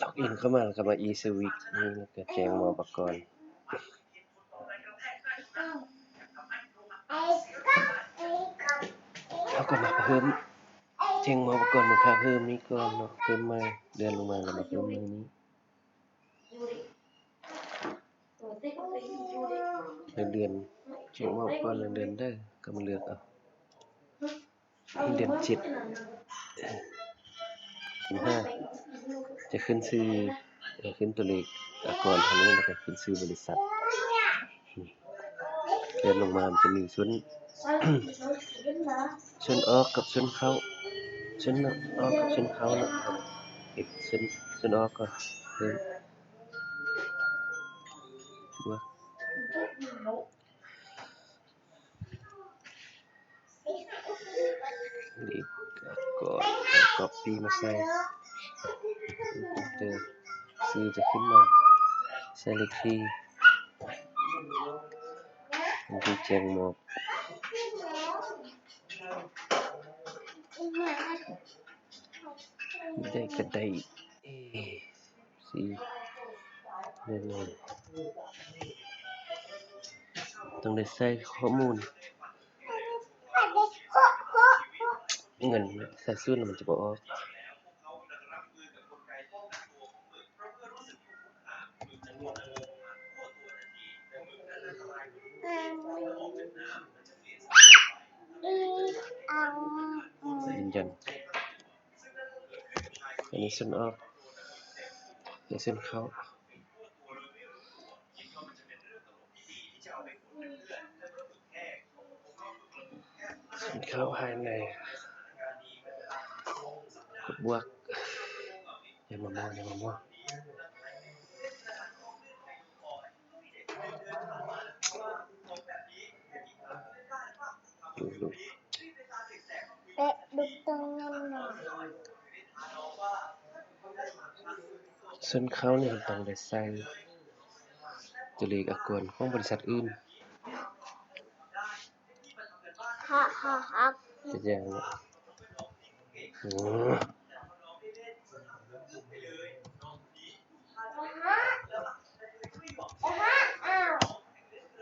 ລັອກອິນເຂົ້າມາ ແລ້ວກໍມາ e-service ນີ້ ແລ້ວກໍແຈ້ງມອບອາກອນ. ເຮົາກໍມາເພີ່ມ ແຈ້ງມອບອາກອນ ມັນຄ່າເພີ່ມນີ້ກ່ອນເນາະ ເພີ່ມໃໝ່ ເລື່ອນລົງມາ ແລ້ວມາເພີ່ມໃໝ່ນີ້ ເດືອນ ແຈ້ງມອບອາກອນເດືອນໃດ ກໍມາເລືອກເອົາ. ເດືອນເຈັດ ສິບຫ້າ ຈະຂຶ້ນຊື່ ເອີ ຂຶ້ນຕົວເລກອາກອນເທົ່ານີ້ ແລ້ວກໍຂຶ້ນຊື່ບໍລິສັດ. ເລື່ອນລົງມາມັນຈະມີຊົນ ຊົນອອກກັບຊົນເຂົ້າ ຊົນອອກກັບຊົນເຂົ້າເນາະ. ເຮັດຊົນ ຊົນອອກກໍເພີ່ມບວກ ເລກອາກອນ ກັອບປີ້ມາໃສ່ ເອັນເຕີ ຊື່ຈະຂຶ້ນມາ ໃສ່ເລກທີ່ ວັນທີ່ແຈ້ງມອບ ໄດ້ກໍໄດ້ ເອ ສີ່ ແນ່ນອນ ຕ້ອງໄດ້ໃສ່ຂໍ້ມູນ ເງິນໃສ່ສູນມັນຈະບໍ່ອອກ. ຢືນຢັນ ອັນນີ້ເສັ້ນອອກ ແລະ ເສັ້ນເຂົ້າ ເສັ້ນເຂົ້າພາຍໃນ ກົດບວກ ຢ່າມົວໆ ຢ່າມົວໆ. ເປັນລູກຕົງງາມ. ເສັ້ນເຂົ້ານີ້ເຮົາຕ້ອງໄດ້ໃສ່ຕົວເລກອາກອນຂອງບໍລິສັດອື່ນ. ເປັນຫຍັງ?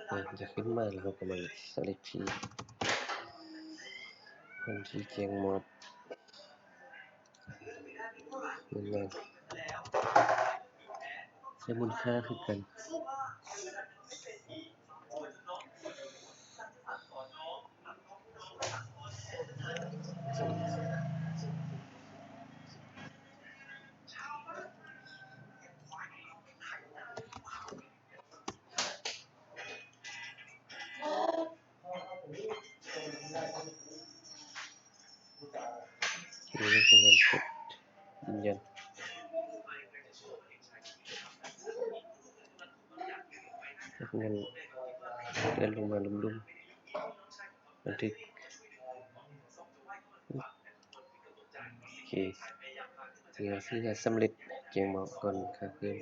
ເອີ ຈະຂຶ້ນມາແລ້ວ ເຮົາກໍມາສະເລັກທີ່ວັນທີ່ແຈ້ງມອບເງິນມາ ໃສ່ມູນຄ່າຄືກັນ. ນີ້ຄືເງິນສົດ ຢືນຢັນ ເງິນເລື່ອນລົງມາລຸ່ມໆ ບັນທຶກ. ໂອເຄ ຖືວ່າຊື້ສຳເລັດ ແຈ້ງມອບອາກອນຄ່າເພີ່ມ.